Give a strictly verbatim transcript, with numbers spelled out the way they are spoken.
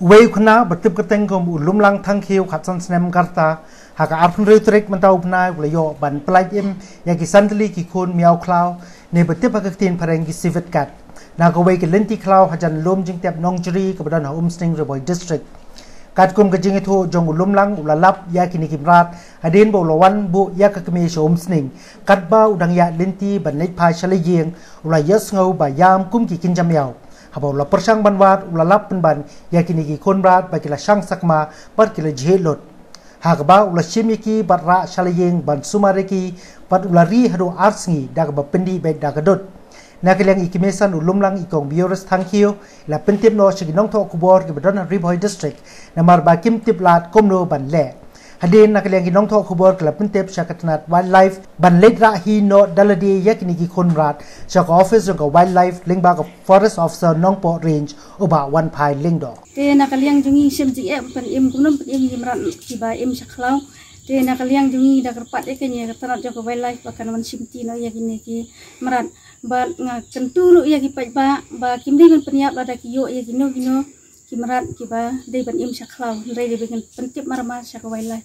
Uwei u khynnah ba tip kyrteng kum u Lumlang Thangkhiew, khatsan snem ka rta, ha ka arphew hynriew tarik mynta u bnai u la ïoh ban pyllait im ïa ki san tylli ki khun miaw khlaw, ne ba tip ha ka ktien phareng ki civet cat, na kawei ka lynti khlaw hajan lum jingtep Nongjri kaba don ha Umsning, Ri Bhoi District. Katkum ka jingïathuh jong u Lumlang, u la lap ïa kine ki mrad hadien ba u la wan buh ïa ka kmie sha Umsning, katba u dang ïaid lynti ban leit phai sha la ïing, u la ïohsngew ba ïam kum ki kynja miaw. Haba u la pyrshang ban wad, u la lap pynban ïa kine ki khun mrad ba ki la shang sakma bad ki la jhieh lut. Ha kaba u la shim ïa ki bad rah sha la ïing ban sumar ïa ki, bad u la ri haduh ar sngi da kaba pyndih beit da ka dud. Na ka liang i kmie san u Lumlang, i kong Biorus Thangkhiew, i la pyntip noh sha ki nongthoh khubor kiba don ha Ri Bhoi District, namar ba kim tip lad kumno ban leh. Hadien, na ka liang ki nongthoh khubor ki la pyntip sha ka tnat Wildlife ban leit rah hi noh da lade ïa kine ki khun mrad sha ka office jong ka Wildlife lyngba ka Forest Officer Nongpoh Range, u Bah Wanphai Lyngdoh. Te na ka liang jong ngi shem jingeh ban pynim, kumno ban pynim ïa ki mrad kiba im sha khlaw. Te na ka liang jong ngi da kyrpad ïa kane ka tnat jong ka Wildlife ba kan wan shimti noh ïa kine ki mrad. Bad nga kyntu ruh ïa ki paidbah ba kim dei ban pynïap lada ki ïoh ïa kino kino ki mrad kiba dei ban im sha khlaw, hynrei dei ban pyntip marmar sha ka Wildlife.